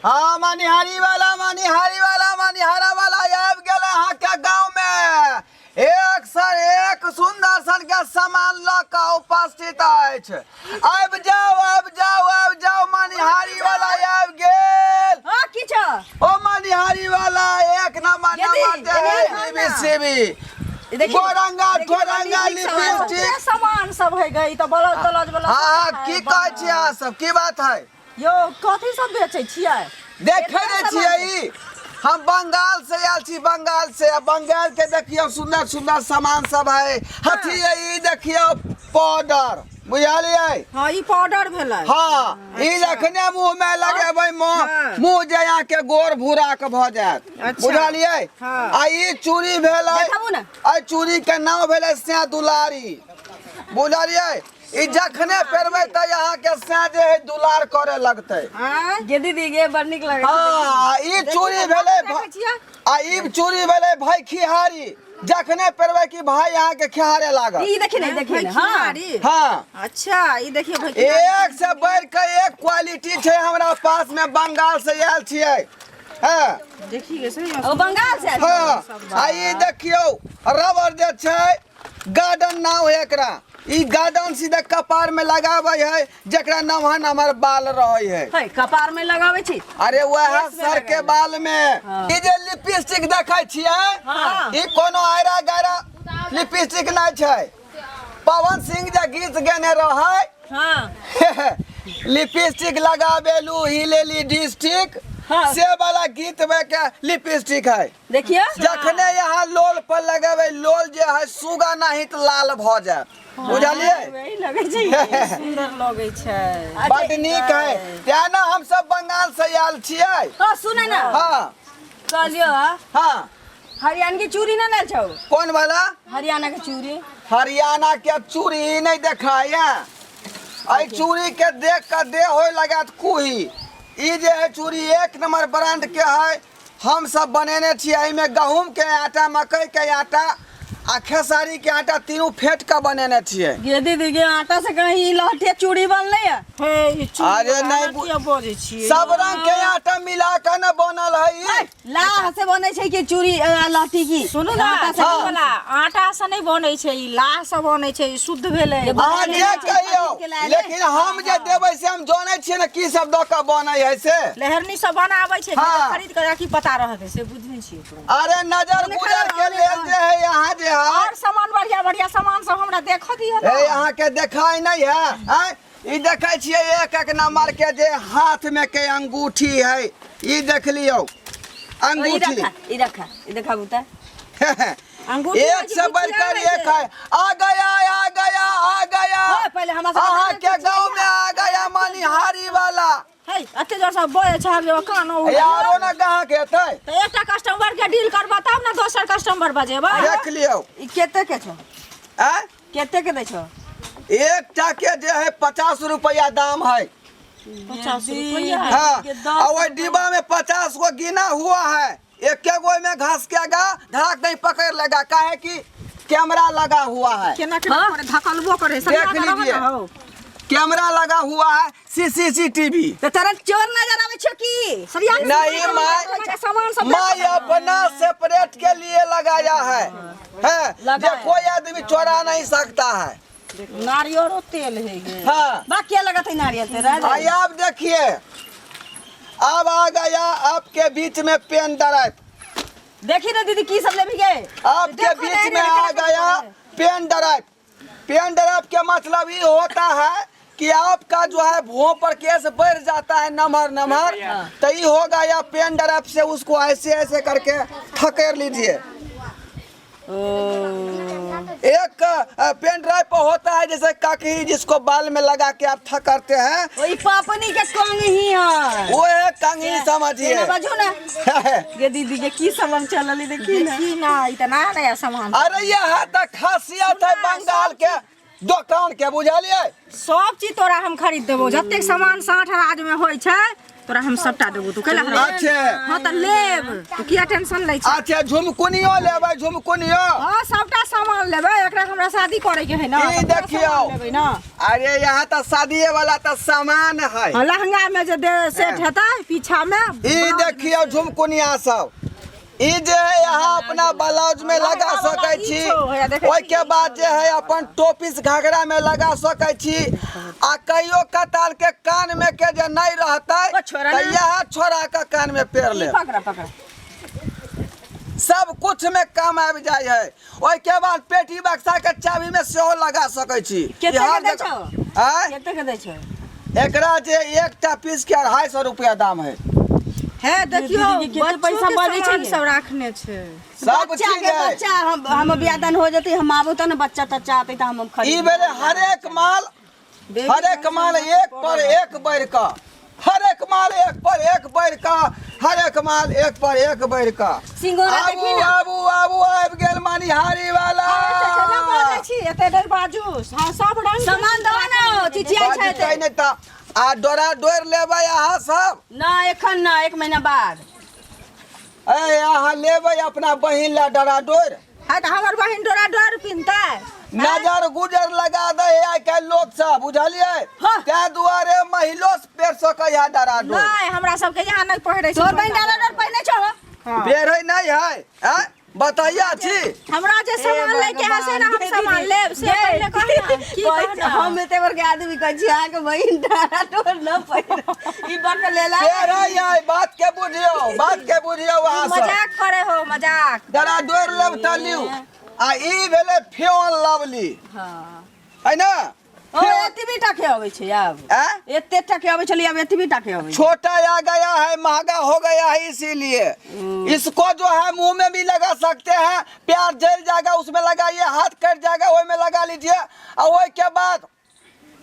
हाँ मनिहारी वाला मनिहारी वाला मनिहारा वाला आबि गेल अहाँके गाँवमे एक से एक सुन्दर सन के सामान लऽ कऽ उपस्थित अछि। आबि जाउ आबि जाउ आबि जाउ, मनिहारी वाला आबि गेल। हाँ की छौ? ओ मनिहारी वाला एक नंबर यदि, नंबर दे है एने बीबी सीबी देखी, गोरंगा देखी, ठोरंगा बड़ी नीक सामान सब। लिपस्टिक। सामान सब है गई तऽ बलौज तलौज वाला हाँ सब हाँ है, की कहै छी अहाँ सब, की बात है? यौ कथी सब बेचै छियै? देखै नहि छियै ई? हम बंगाल से आयल छी, बंगाल से। आ बंगाल के देखियौ सुंदर सुंदर सामान सब है। हथी है ई, देखियौ पाउडर, बुझलियै? हाँ ई पाउडर भेलै। हाँ ई जखने मुंह में लगेबै मुंह हाँ। मुंह जे अहाँ के गोर भूरा के भऽ जायत। अच्छा। बुझलियै? हाँ। आ ई चूड़ी भेलै, देखाबू ने। एहि चूड़ी के नाम भेलै सैं दुलारी, बुझलियै? ई जखने पेरबै तऽ अहाँके सैं जे है दुलार करे लगतै। आँय? गे दीदी गे बड़ नीक लगै छै। हाँ ई चूड़ी भेलै देखै छियै? आ ई चूड़ी भेलै भाई खिहारी, जखने पेरबै कि भाई अहाँके खिहारे लागत। ई देखी ने, देखी ने। हाँ खिहारी? हाँ। अच्छा ई देखियौ भाई। एक से बढ़ के एक क्वालिटी छै हमरा पास में, बंगाल से आयल छियै। हाँ। देखी गे सही। ओ बंगाल से आयल? हाँ। आ ई देखियौ रबर जे छै गार्डन नाव है एकरा, ई गार्डन सीधे कपार में लगावे है, जकरा नमहर नमहर बाल रहे है। है कपार में लगावे छी? अरे वह केश में सर के लगावे। बाल में। हाँ। ई जे लिपस्टिक देखै छियै हाँ। ई कोनो आयरा गायरा लिपस्टिक नहीं छै। पवन सिंह जे गीत गेने रहे हाँ। लिपस्टिक लगाबेलू हिलेली डिस्ट्रिक्ट, हाँ। से वाला गीत में के लिपस्टिक है। देखियो जखने यहाँ लोल पर लगेबै, लोल जे है सुगा नहीं तऽ लाल भऽ जायत, बुझलियै? वही लगै छै। सुंदर लगै छै। बड नीक है, तें ने हम सब बंगाल से आयल छियै। हाँ सुन ना। हाँ। कहलियो। हाँ। हरियाणा के चूड़ी ना लाल छौ? कौन वाला? हरियाणा के चूड़ी। हरियाणा के चूड़ी नहीं देखाया, एहि चूड़ी के देख के देह होय लागत कुही। ई जे है चूड़ी एक नंबर ब्रांड के है, हम सब बनेने छियै। एहिमे गहूम के आटा, मकई के आटा आ खेसारी के आटा तीनू फेंट के बनेने छियै। गे दीदी गे, आटा से कहीं ई लहठिया चूड़ी बनलै है? हे, ई चूड़ी अरे वाला नहीं अहाँ किया बजै छियै? सब रंग के आटा मिला के न बनल है ई। हे, लाह से बनै छै कि चूड़ी, लहठी की? सुनू ना, आटा से हाँ। चूड़ी वाला आटा से नहीं बनै छै, ई लाह से बनै छै, ई शुद्ध भेलै। अहाँ जे कहियौ, लेकिन हम जे देबै से हम जानै छियै ने की सब दऽ के बनै है से। लहरनी सब बनाबै छै। हाँ। खरीद के की पता रहतै से बुझै छियै। अरे नजर गुजर के लेल जे है यहाँ जे है। और सामान बढ़िया बढ़िया सामान सब हमरा देखो दियो ना। ए यहाँ के देखाई नहीं है। आँय? ई देखै छियै एक एक नंबर के जे हाथ में के अंगूठी है, ई देख लियौ ई अंगूठी। रखा, ई रखा, ई देखाबू तऽ। अंगूठी एक होइ छै, से बढ़कर गुठिया एक है। आ गया आ गया आ गया। हाँ, पहले हमरा सबके अहाँ बताइए के कि गांव में आ गया मनिहारी वाला। हे, एते जोर से बजै छै, हम जे कान उड़। यारो ना गाहक हेतै। तऽ एकटा कस्टमर के डील करबा तब ने दोसर कस्टमर बजेबै। देख लियौ। ई कते के छौ? आँय? कते के दै छौ? एकटा के जे है 50 रुपया दाम है। 50 रुपया? हाँ, और वही डिब्बा में 50 गो गिना हुआ है, एक गो में घास के गा धड़ाक नहीं पकड़ लेगा, काहे कि कैमरा लगा हुआ है। केना केना करे, धकलबो करे। देख लीजिए। कैमरा लगा हुआ है, सीसीटीवी। तो तोरा चोर नजर आवे छौ की? नहीं माय, सामान सब माय अपना सेपरेट के लिए लगाया है, है जे कोई आदमी चोरा नहीं सकता है। नारियरो तेल है गे। हाँ। बा क्या लगत है नारियल तेल? आइए आप देखिए, अब आ गया आपके बीच में पेन ड्राइव। देखी ना दीदी की सब लेबी गे? आपके देखो बीच नहीं, में नहीं, आ देखो गया नहीं। Pen drive. पेन ड्राइव के मतलब ये होता है कि आपका जो है भों पर केस बढ़ जाता है नमहर नमहर, तो ये होगा या पेन ड्राइव से उसको ऐसे ऐसे करके थकेर लीजिए। एक पेन ड्राइव पर होता है जैसे काकी जिसको बाल में लगा के आप थकरते हैं। वही पापनी के कंघी है। वो है कंघी समझिए। ना बाजू ना गे दीदी के की सामान चलल देखी ना। देखी ना, ई तऽ नया नया सामान। अरे यह तो खासियत है बंगाल के दुकान के, बुझलिए? सब चीज तोरा हम खरीद देबो, जतेक सामान 60 राज में होइ छै तोरा हम सबटा देबो, तू कैला हरा? अच्छे। हाँ तऽ लेब, तू किया टेंशन लै छी? अच्छे, झुमकुनियो लेबै? झुमकुनियो? हाँ, सबटा सामान लेबै एकरा। एकरा हमरा शादी करे के है ना ई तऽ पूरा देखियौ। सामान लेबै ना। अरे यहाँ तऽ शादीए वाला तऽ सामान है। हाँ, लहंगा में जे दे सेट हेतै पीछा में। ई देखियौ झुमकुनिया सब, ई जे है यहाँ अपना ब्लाउज में लगा लहंगा वाला सकै ई छी। छौ, हैया देखै ओहि छी, के ई बाद जे है अपन टोपीस घाघरा में लगा सकै छी। आ कहियो कताल के कान में के जे नहीं रहतै ओ छोड़ा तऽ ना। इएह छोड़ा के कान में पेर लेब। पकड़ा पकड़ा। सब कुछ में काम आबि जाइ है। ओहि के बाद पेटी बक्सा के चाबी में सेहो लगा सकै छी। कते ई हर के दै जगह- छौ? आँय? कते के दै छौ? एकरा जे एकटा पीस के 250 रुपया दाम है। हे देखियौ, दीदी, कते बच्चो पैसा के बजै छै सामान गे? सब राखने छै। सब बच्चा चीज के है। बच्चा हम बियाह दान हो जेतै, हम आबू तऽ ने बच्चा तच्चा आतै तऽ हम खरीद। ई भेलै हरेक माल, हरेक माल एक पर एक बढ़ि कऽ, हरेक माल एक पर एक बढ़ि कऽ, हरेक माल एक पर एक बढ़ि कऽ। सिंगोरा आबू देखी ना। आबू आबू, आबि गेल मनिहारी वाला। केना बाजै छी एते देर बाजू। हाँ, सब रंग के सामान दहो ने, चिचियाइ छै बाजतै एते। नहि तऽ आ डोरा डोरि लेबै अहाँ सब? ना एखन ना, एक महीना बाद। ए अहाँ लेबै अपना बहिन ला डोरा डोरि? है तऽ हमर बहिन डोरा डोर पिन्हतै? नजर गुजर लगा दे है आइ काल्हि लोक सब, बुझलियै? हाँ। ताहि दुआरे महिलो पेर सकै है डरा डोर। नहि, हमरा सबके यहाँ नहि पहिरै छै। तोहर बहिन डाला डोर पहिने छौ? हाँ। पेरै नहि है। आँय? बताइया छी। हमरा जे सामान हे लैके है से ने हम भगवान, सामान लेब से गे, पहिले कह ना, की कहै कह ना? हम एते बड़के आदमी कहै छी अहाँके बहिन डाला डोर न पहिरे, ई बड़ लेला। पेरै है, बात के बुझियौ, बात के बुझियौ अहाँ सब। मजाक करे हो मजाक। डरा डोर लेब तऽ लिउ। आ ई भेलै फेन लवली। हाँ। है ना? ओ एतबी टा के अबै छै आब। आँय? एते टा के अबै छलै, आब एतबी टा के अबै छै। छोटा आ गया है, महंगा हो गया है, इसीलिए इसको जो है मुंह में भी लगा सकते हैं, प्यार जल जाएगा उसमें लगाइए, हाथ कट जाएगा वही में लगा लीजिए। और वही के बाद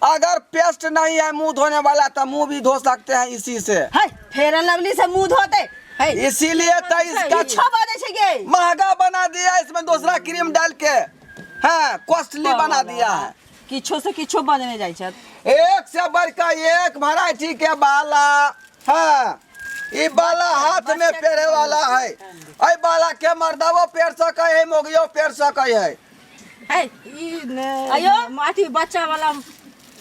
अगर पेस्ट नहीं है मुंह धोने वाला तो मुंह भी धो सकते हैं इसी से। है फेरन लवली से मुंह धोते है। इसीलिए तो इसका किछो बजै छै गे। महंगा बना दिया, इसमें दूसरा क्रीम डाल के, हाँ, कॉस्टली बना दिया है। किछो से किछो बजने जाइ छै। एक से बढ़कर एक वैरायटी के बाला। हाँ, ई बाला हाथ में पेरे वाला है। ऐ बाला के मर्दवो पेर सकै है, मोगियो पेर सकै है। है ई ने आयो। अथी बच्चा वाला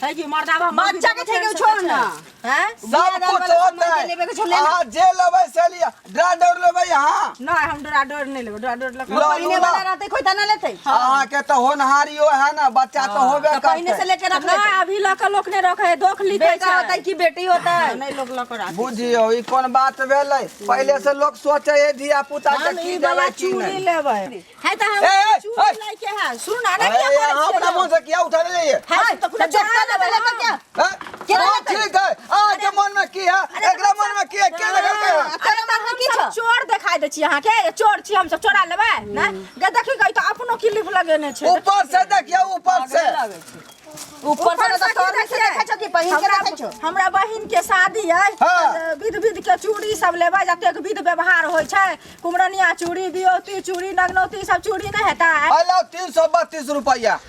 है कि मर्दावा बच्चा के छै के छोड़ ना। हैं? सब बियाह दान कुछ वाला होता सामान है। के लेबे के छौ, ले ना। अहाँ जे लेबै से लिअ। डरा डोर लेबै अहाँ? नहि, हम डोरा डोर नहि लेबै, डोरा डोर लऽ लो, पहिने लो। वाला रहतै कोई तऽ ना लेतै। अहाँके तऽ होनहारियो है ना, बच्चा तऽ होबे तऽ पहिने से करतै। लेके रख नहि, लेतै। अभी लऽ कऽ लोक नहि रखै है, दोख लिखै बेटा छै। होतै कि बेटी होतै? नहि लोक लऽ कऽ राखै। बुझियौ ई कोन बात भेलै, पहिले से लोक सोचे है धिया पुता के हम की ई वाला देबै की चूड़ी नहि। लेबै। है तऽ हम ए, ए, चूड़ी ए। लैके है। सुन ना, ना अरे, किया करै अहाँ छियै अपना यौ? मन से किया उठा लेलियै? है तऽ तऽ देखता लेबै लेतै क्या? हैं? केना हाँ, लेतै? ठीक है। अहाँके मन में की है, एकरा मन में की है, के देखलकै है? तोरा मन में की हम छौ? सब चोर देखाइ दै छी अहाँके, चोर छी हमसब, चोरा लेबै? नहि गे, देखी गई तऽ अपनो क्लिप लगेने छै। ऊपर से देखियौ, ऊपर से। ऊपर से तऽ की तोर से देखियै? देखै छौ कि पहिन के हमरा- देखै छौ? हमरा बहिन के शादी है। हाँ। विध विध के चूड़ी सब लेबै, जतेक विध व्यवहार होइ छै, कुमरनिया चूड़ी, बियौती चूड़ी, नगनौती सब चूड़ी नहि हेतै? अलाउ 332 रुपया।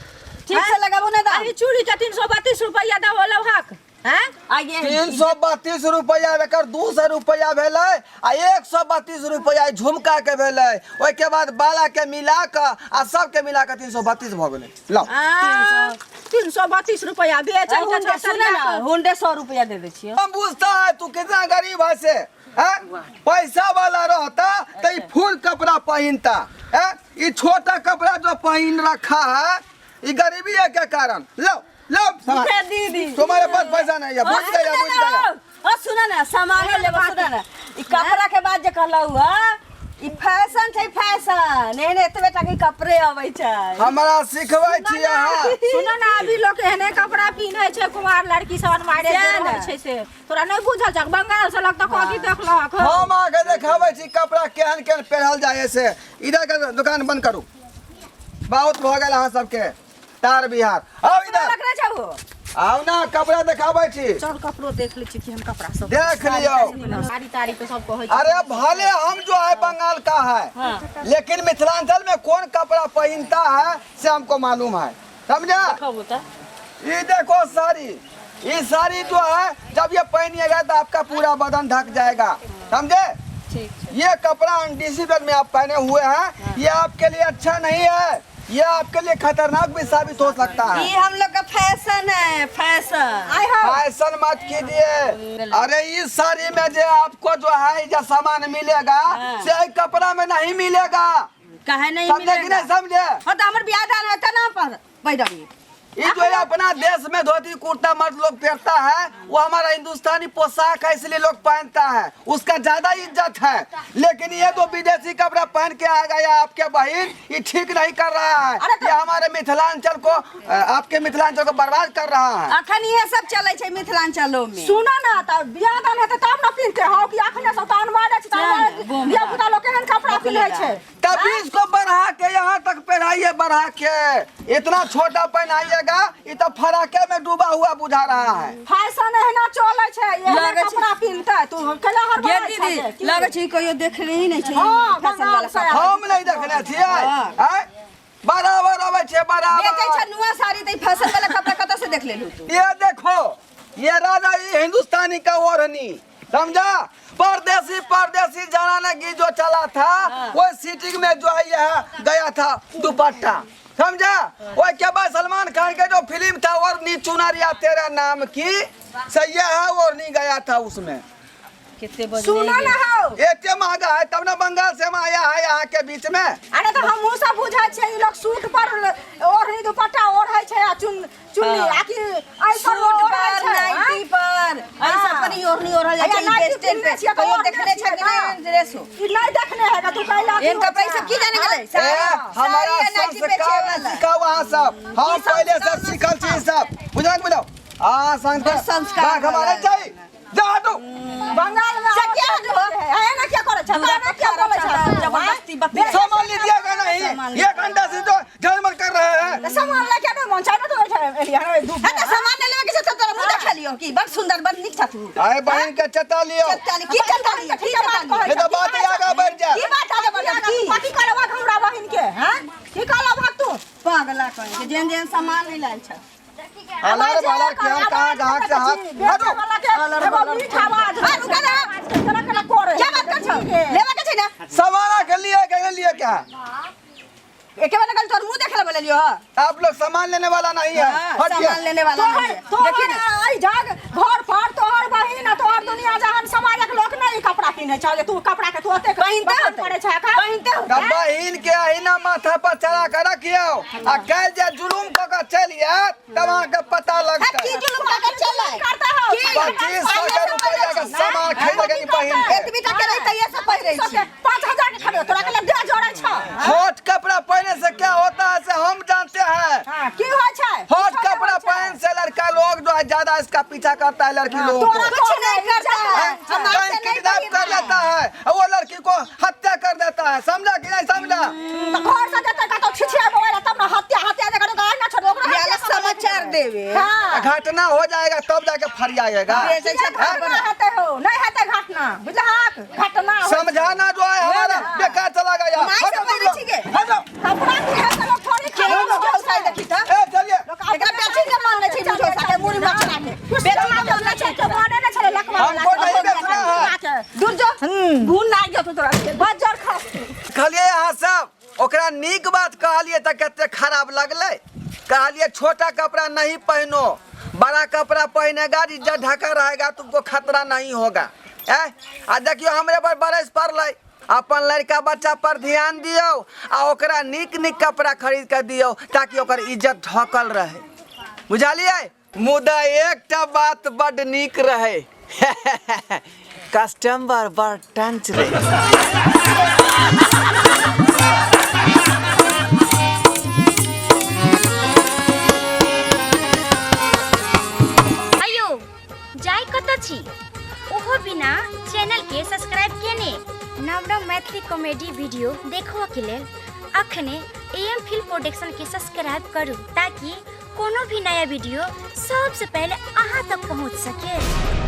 ठीक से लगाबू ने दाम। अही चूड़ी के 332 रुपया देबो लौहक? हैं? आगे 332 रुपया, एकर 200 रुपया भेलै आ 132 रुपया ई झुमका के भेलै। ओहिके बाद बाला के मिला कऽ आ सबके मिला कऽ 332 भऽ गेलै। लाउ। 332 रुपया बेचै के हुंडे छै। सुने ना, हुंडे 100 रुपया दे दै छियै। हम बुझता है तू कितना गरीब है से, हैं? पैसा वाला रहता तो ई फुल कपड़ा पहनता है, ई छोटा कपड़ा जो पहन रखा है ई गरीबी है के कारण। लो लो सामान। हे दीदी, तुम्हारे पास पैसा नहीं है, बुझ गया, बुझ गया। ओ सुन ना, सामान लेबो। सुन ना, ई कपड़ा के बात जे कहलौ ह, ई फैशन छै, फैशन। एहने एतबे टा के कपड़े अबै छै। हमरा सिखबै छी अहाँ? सुनो ना, अभी लोग एहने कपड़ा पिन्है छै, कुमार लड़की सब मारे सएह जे ने। रहै छै से तोरा नहि बुझल छौ? बंगाल से लगता कथी देखलक? हम अहाँके देखाबै छी कपड़ा केहन केहन पहिरल जाइ है से। इधर के दुकान बंद करू, बहुत भऽ गेल अहाँ सबके तार बिहार। आउ इधर। रखने छौ? आउ ना, कपड़ा देखाबै छी। चल, कपड़ो देख लै छी, केहन कपड़ा सब। देख लियौ। साड़ी ताड़ी पे सब कहै छै। अरे भले हम जो है बंगाल का है, लेकिन मिथिलांचल में कौन कपड़ा पहनता है से हमको मालूम है, समझा? कहू तऽ। ये देखो साड़ी, ये साड़ी जो है जब ये पहनिएगा तो आपका पूरा बदन ढक जाएगा, समझे? ठीक। ये कपड़ा अनडिसिप्लिन में आप पहने हुए हैं, ये आपके लिए अच्छा नहीं है। ये आपके लिए खतरनाक भी साबित हो सकता है। ये हम लोग का फैशन है, फैशन। आइ हो। फैशन मत कीजिए। अरे इस साड़ी में जो आपको जो है जो सामान मिलेगा से कपड़ा में नहीं मिलेगा। काहे नहीं समझे कि मिलेगा? नहीं समझे? हाँ तो हमर बियाह दान होता ना पर पैदल। ये जो है अपना देश में धोती कुर्ता मर्द लोग पहनता है वो हमारा हिंदुस्तानी पोशाक है, इसलिए लोग पहनता है, उसका ज्यादा इज्जत है। लेकिन ये जो विदेशी कपड़ा पहन के आ गया आपके बहन, ये ठीक नहीं कर रहा है। अरे तो- ये हमारे मिथिलांचल को, आपके मिथिलांचल को बर्बाद कर रहा है। अखन इहे सब चलै छै मिथिलांचलो में। सुन ना, त बियाह दान हेतै तब न पिन्हते हौ कि अखने सब तऽ अनमाने छै, तऽ चल, अनमाने बोम धिया पुता लोग केहन कपड़ा पिन्है छै। तब इसको बढ़ा के यहाँ तक पहनाइए, बढ़ा के इतना छोटा पहनाइएगा, ये तो फराके में डूबा हुआ बुझा रहा है। फैशन एहना चलै छै, एहने लगै छै। कपड़ा पिन्हतै तू केला हर गे दीदी, लगै छै कहियो देखले ही नहि छै हाँ, फैशन वाला बंगाल से कपड़ा। हम नहीं देखने छियै। हाँ। आँय? बराबर अबै छै, बेचै बराबर। छै नुआ साड़ी तऽ ई फैशन वाला कपड़ा कतऽ से देख लेलू तू? ये देखो, ये राजा, ये हिंदुस्तानी का ओढ़नी, समझा? परदेसी परदेसी जमाने की जो चला था वो सीटिंग में जो है यह गया था दुपट्टा, समझा? वो के बाद सलमान खान के जो फिल्म था ओढ़नी चुनरिया तेरा नाम की से यह है ओढ़नी गया था उसमें। कते बजले? सुन ना हौ। एते महंगा है तब ना बंगाल से हम आया है यहाँ के बीच में। अरे तऽ हमहूँ सब बुझै छियै ई लोग सूट पर ओढ़नी दुपट्टा ओढ़ै छै आ चुन चुन्नी हाँ। आ कि एहि पर सूट ओढ़ै पर छै, आँय? नाइटी पर एहि सब पर ई ओढ़नी ओढ़ल जाइ छै। आ ई नाइटी वेस्टर्न पिन्हने पे छियै तऽ कहियो ओढ़ने देखने छै छियै कि ना। नहि ड्रेस हो? ई नहि देखने हेगा तू कैला की एहन होइ कपड़ा ई छै? सब की जाने गेलै? ए, साड़ी हमारा साड़ी आ नाइटी बेचै संस्कार वाला। सीखा वहाँ सब, हम की पहले से संस्कार न सीखल छी सब, बुझल कि बुझल? आ संस्कार बस संस्कार बाघ हमारे वाला। चाहिए, जा हटो। बंगाल में से क्या हटो? है ना, क्या करै छै? दूरा ना क्या पत्थर बोलै छै? अच्छा, जबरदस्ती बत्ती। सामान लीजिएगा नहीं, सामान एक घंटा से जो झलमल कर रहे हैं। तऽ सामान लए के नहि मन छै ने तऽ ओहिठाम एलियै हन, ओहि धूप हँ तऽ सामान नहि लेबे के छै तऽ तोरा मुँह देखा लियौ की बड़ सुंदर बड़ नीक छथु। आए बहन के चता लियो, चताली की चताली की चताली? नहीं तो बात ही आगा बढ़ जाए। की बात आगे बढ़ जाए? की कथी कहलबक हमरा बहिन के, हैं? की कहलबक तू? पागला कहीं के जेहन जेहन सामान नहि लायल छै। अलर बलर क्या कहाँ ग्राहक से हाथ हटो। आवाज हाँ, रुका ना। केना केना करे? क्या बात कर छौ? लेबे के छै ना? सामान के लिए के लिए क्या? एके बार कल तोर मुंह देखे ला बोललियो ह। आप लोग सामान लेने वाला नहीं है। हाँ, हट गया। सामान लेने वाला तोहर नहीं है। तोहर देखी ना। एहि जग घर पर तोहर बहिन आ तोहर दुनिया जहान समाजक लोक नहि ई कपड़ा पिन्है छौ जे तू कपड़ा के तू ओतेक पहिनते बखान होतै। करै छै एखन? पहिनते होतै। तब बहिन के अहिना माथा पर चढ़ा के रखियो आ काल्हि जे जुलूम कऽ के चलि आयत तब अहाँके पता हाँ, लगतै। की जुलुम कऽ के चलै? करता हौ? की? 2500 के रुपया के सामान खरीद के बहिन के। एतबी टा के रही तैये से पहिरै छी। 5000 के खरीद तोरा के देह जोड़ै छौ। हॉट कपड़ा पहने से क्या होता है से हम जानते हैं। हाँ, की होइ छै? हॉट कपड़ा पहन से लड़का लोग जो है ज्यादा इसका पीछा करता है लड़की लोगों को। तोरा कुछ नहीं करता है। हमारे कहीं से नहीं किडनैप कर पहिरना है। लेता है और वो लड़की को हत्या कर देता है, समझा कि नहीं समझा? तऽ घर से जेतै कतौ छिछिया बौआ तब ने हत्या हत्या जे करतौ तऽ ना छोड़बै ओकरा। ये अलग समाचार देवे। हाँ। घटना हो जाएगा तब जाके फरियाएगा। बेचै छै घटना खबर। हेतै हो नहि हेतै घटना, बुझलहक? घटना होइ छै। समझाना जो है हमारा बेकार चला गया। माय से हटो तुम पहिरै लोग, छी गे। हटो। कपड़ा पिन्है से लोक थोड़ी के खराब बुझौ होइ साइ छै। देखी तऽ। ए चलिए। एकरा बेची के मन नहि छै बुझौ साके मुड़ी मचला के। बेची के मन नहि छै। के माने नहि छलै लकवा वाला हमको नहीं बेचना है। दूर जो भून लागि जेतौ तोरा। बज्जर खस। कहलिए अहाँ सब ओकरा नीक बात कहलिए तऽ कते खराब लगलै। कहलिए छोटा कपड़ा नहीं पहनो, बड़ा कपड़ा पहनेगा इज्जत ढका रहेगा, तुमको खतरा नहीं होगा। ए आ देखियो हमरे पर बरस पड़लै। अपन लड़का बच्चा पर ध्यान दियौ आ ओकरा नीक नीक कपड़ा खरीद के दियौ ताकि ओकर इज्जत ढकल रहे, बुझलियै? मुदा एकटा बात बड नीक रहे, कस्टमर बड़ टंच रहे। अयो जाय कतऽ छी ओहो बिना चैनल के सब्सक्राइब केने? नव नव मैथिली कॉमेडी वीडियो देखबऽ के लेल अखने ए एम फिल्म प्रोडक्शन के सब्सक्राइब करू ताकि कोनो भी नया वीडियो सबसे पहले अहाँ तक पहुँच सके।